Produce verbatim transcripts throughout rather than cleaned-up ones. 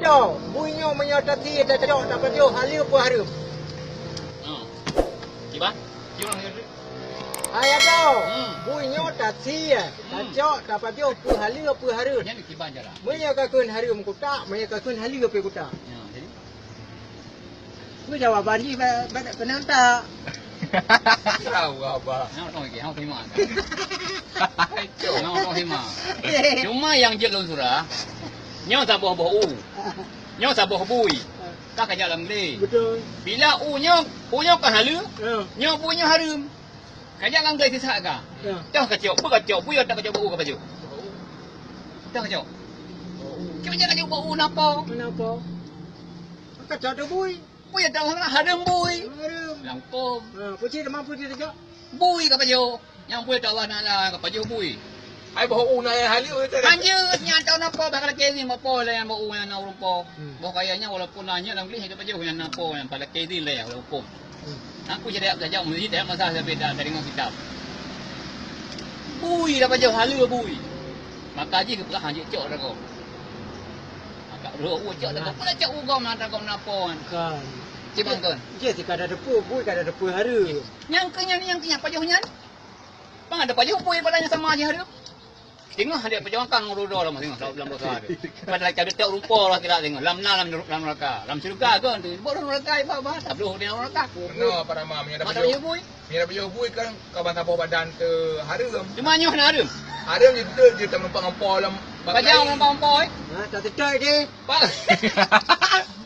Bui nyoe meunyoe tasie tacok tapajoh haleue peue hareuem? Hmm. Kiban? Kiban? Hai Adoe, hmm, bui nyoe tasie, hmm, tacok tapajoh peue haleue peue hareuem? Nyan kiban cara. Meunyoe ka kheun hareuem kutak, meunyoe ka kheun haleue pih kutak. Ya, jadi? Peue jawaban jih ba-, ba-, keunan tak? Tahu apa? Hang tong lagi, hang terima. Hang tong terima. Cuma nyang jeuet lôn surah, nyoe saboh boh u. Nyoe saboh bui. Ka kajak lam glé. Betul. Bila u nyoe, u nyoe ka haleue, ya, nyoe bui nyoe hareuem. Kajak lam glé sisak ka. Ya. Toh kacok, peue kacok, bui atau kacok bak u ka pajoh? Toh kacok. Cuma jangan kacok bak u napa? Kenapa? Kacok tu bui. Bui atau hareuem bui. Hareuem. Lam huköm. Ha, puji teuma puji teuka. Bui ka pajoh. Nyang bui tawah na la ka pajoh bui. Ai boh u na ya haleue tadi. Anjeut nyan tau napa bah ka lakèe zin bak po lé nyang boh u nyang na ureueng po. Hmm. Boh kaya nyan walaupun na nyan lam gleh ka pajoh nyang na po nyang bah lakèe zin lé walaupun. Hmm. Aku jadi jak meuseujid dak masa sampai dak dari ngon kitab. Bui dah pajoh haleue bui. Maka jih keupeugah hanjeuet cok dak ko. Maka roh u cok dak ko. Pula cok u gom na dak ko na po kan. Kan. Cibang kon. Jih si kada depu bui kada depu hareuem. Nyang keu nyan nyang keu nyan pajoh nyan. Bang ada pajoh bui pada nyang sama jih hareuem. Tengah dia pajoh kan ngon roda lama tengah dalam dosa tu. Padahal kada tak rupa lah kira tengah. Lam na lam lam neraka. Lam syurga kan tu. Buat neraka iba bah. Tak belum dia neraka. Benar para mam yang dapat Ada pajoh. Pajoh bui. Mira pajoh bui kan kaban saboh badan teu hareuem. Cuma nyoh na hareuem. Hareuem je tu dia tak menumpang ampo lam. Pajang menumpang ampo eh. Ha, tak tetok je. Pak.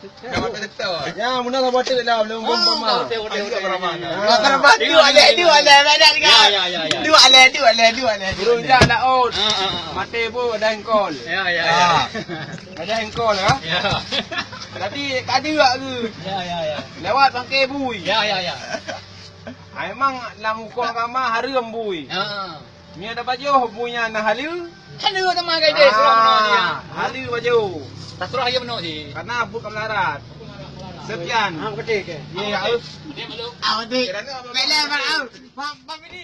Nama tak tetok. Ya, muna lah batuk dah belum Oh, belum pernah. Betul, betul, betul. Pernah mana? Ah. Dua leh, dua leh, dua leh, Ya, ya, ya, ya. Dua leh, dua leh, dua leh. Burung jak laut. Ah, ah, ah. Mati pun ada engkol. Ya, ya, ya. Ah. Ada engkol ah. Ya. Tadi kadi ke? Ya, ya, ya. Lewat bangke bui. Ya, ya, ya. Ah, memang lam hukum agama hareuem bui. Ha. Meunyoe tapajoh bui nyan na haleue. Haleue teuma kai deh, surah meunoe jih, ya. Ah, haleue pajoh. Tasurah aja meunoe jih. Karena buet ka meularat. Sepian. Ah, betul ke? Ye, harus. Betul, betul. Ah, betul. Kerana apa? Bela, bela. Bang, bang ini.